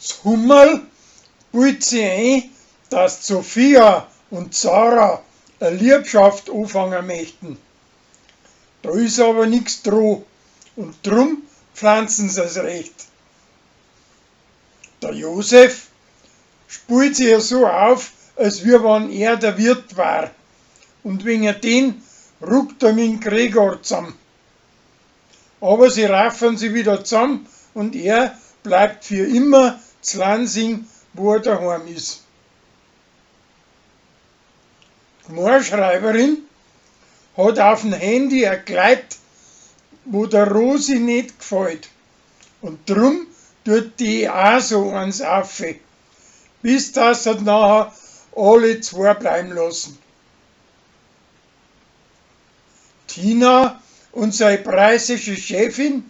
S Hummerl bildt si ein, dass d'Sophia und d'Sarah a Liebschaft ofange mechten. Da is awer nix dro und drum pflanzen s'es recht. Der Josef spielt si so auf, als wie wann er der Wirt war, und wegen den ruckt er mit'm Gregor zamm. Aber sie raffen si wieder zamm und er bleibt für immer z'Lansing, wo er daheim is. D'Gmoaschreiberin hat auf'm Handy a Kleid, wo der Rosi net gfallt, und drum tut die aa so eins aufi, bis dass se nachher alle zwoa bleiben lassen. Tina und sei preißische Chefin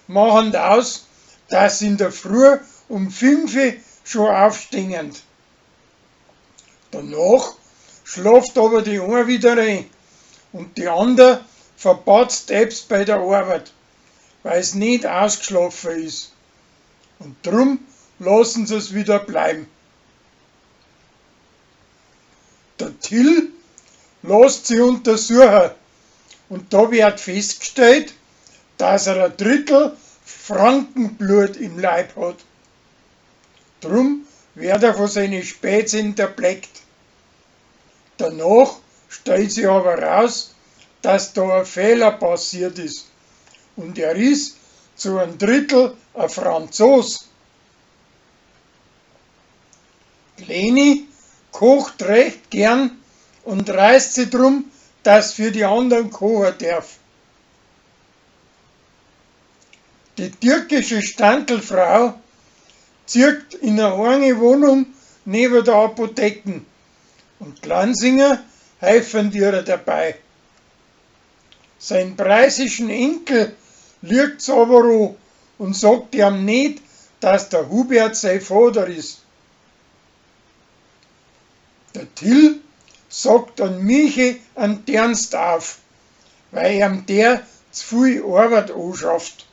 machen aus, dass in der Früh um fünfe scho aufstehend. Danach schlaft aber die eine wieder ein und die ander verpatzt ebbs bei der Arbeit, weil's net ausgschlafen is. Und drum lassen sie's wieder bleiben. Der Till lasst si untersuchen und da werd festgstellt, dass er a Drittel Frankenblut im Leib hat. Drum werd er von seine Spätzinn derbleckt. Danach stellt si aber raus, dass da a Fehler passiert is und er is zu am Drittel a Franzos. D'Leni kocht recht gern und reißt si drum, dass für die andern kochen derf. Die türkische Standlfrau zieht in a eigene Wohnung neben der Apotheken und d'Lansinger helfen ihr dabei. Sein preißischen Enkel lügt's aber o und sagt eam net, dass der Hubert sei Vater is. Der Till sagt an Michi an Dienst auf, weil eam der z'viel Arbeit oschafft.